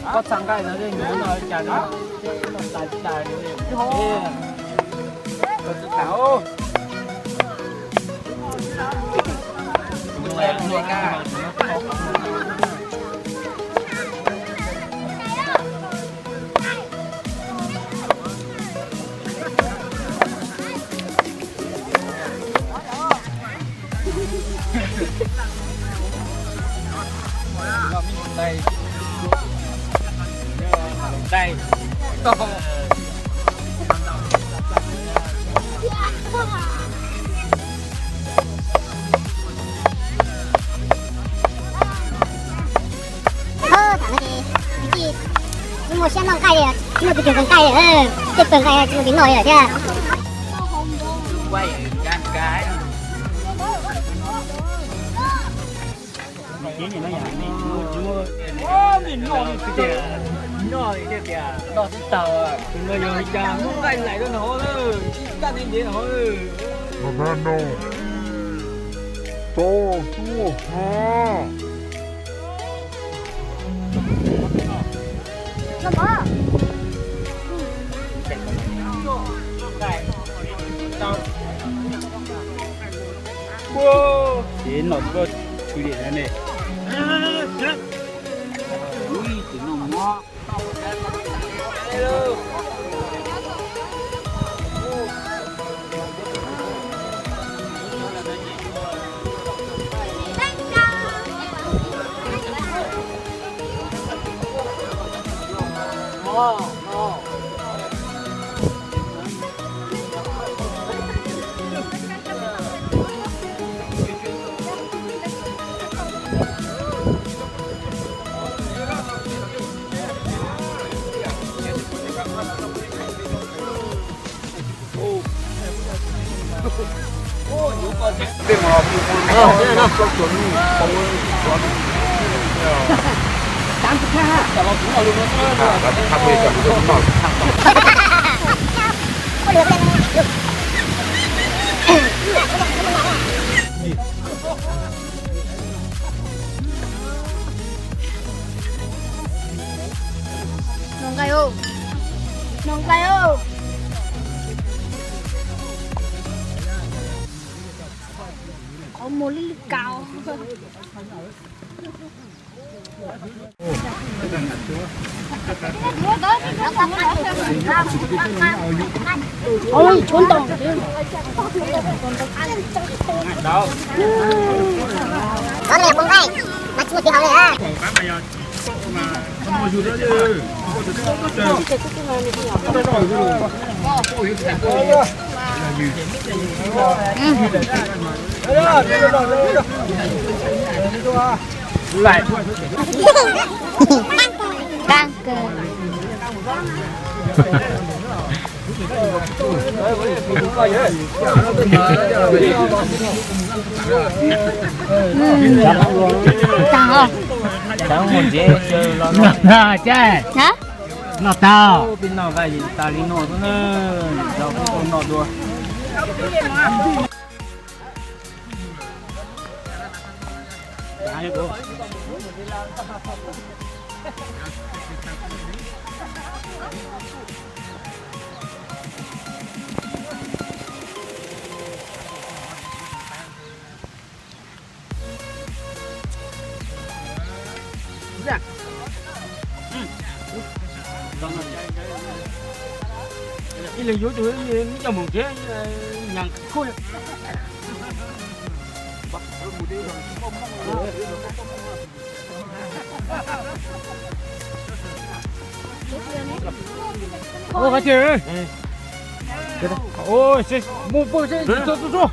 Koj txhaj nqaij no, cas no tas tas. Tham no ces tsis muaj siab noj nqaij li, tsis muaj tus twg noj nqaij li, tej pawg nqaij tsis muaj tus noj li lawm thiab. Noj xwb tag, tus no yog li cas muaj nqaij laim rau no, ib kaj ntev ntev no. Ces noj koj tsis li ne. Ui, tus no mob. Noj nqaij os, noj nqaij os. Qhov muag lwj lwj kaus. Ov, tshuav ntau. Ov, nws poob nqaij, mas tsis muaj tus haus li na. Căng kìa. Căng os. Hả? Noj tau. Peb noj nqaij tas li no xwb na, noj dua. Ib leeg yuav tus ib leeg coj mus nrhiav, nyas khuj. Ua, qhov tiag, mus pw seb tso tso tso.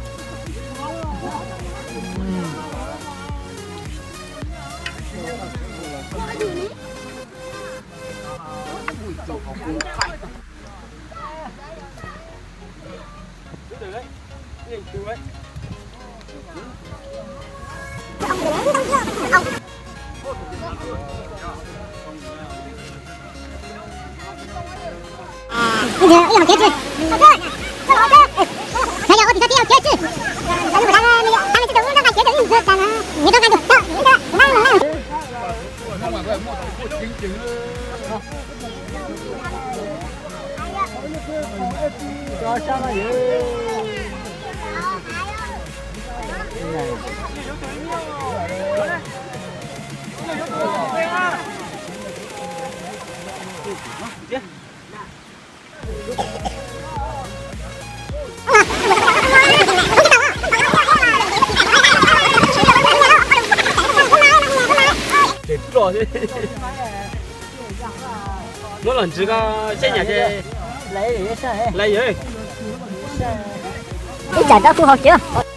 Muab los ntsws ko seb nyam ces lawv yog. Ib tsam rov kuj haus kiag.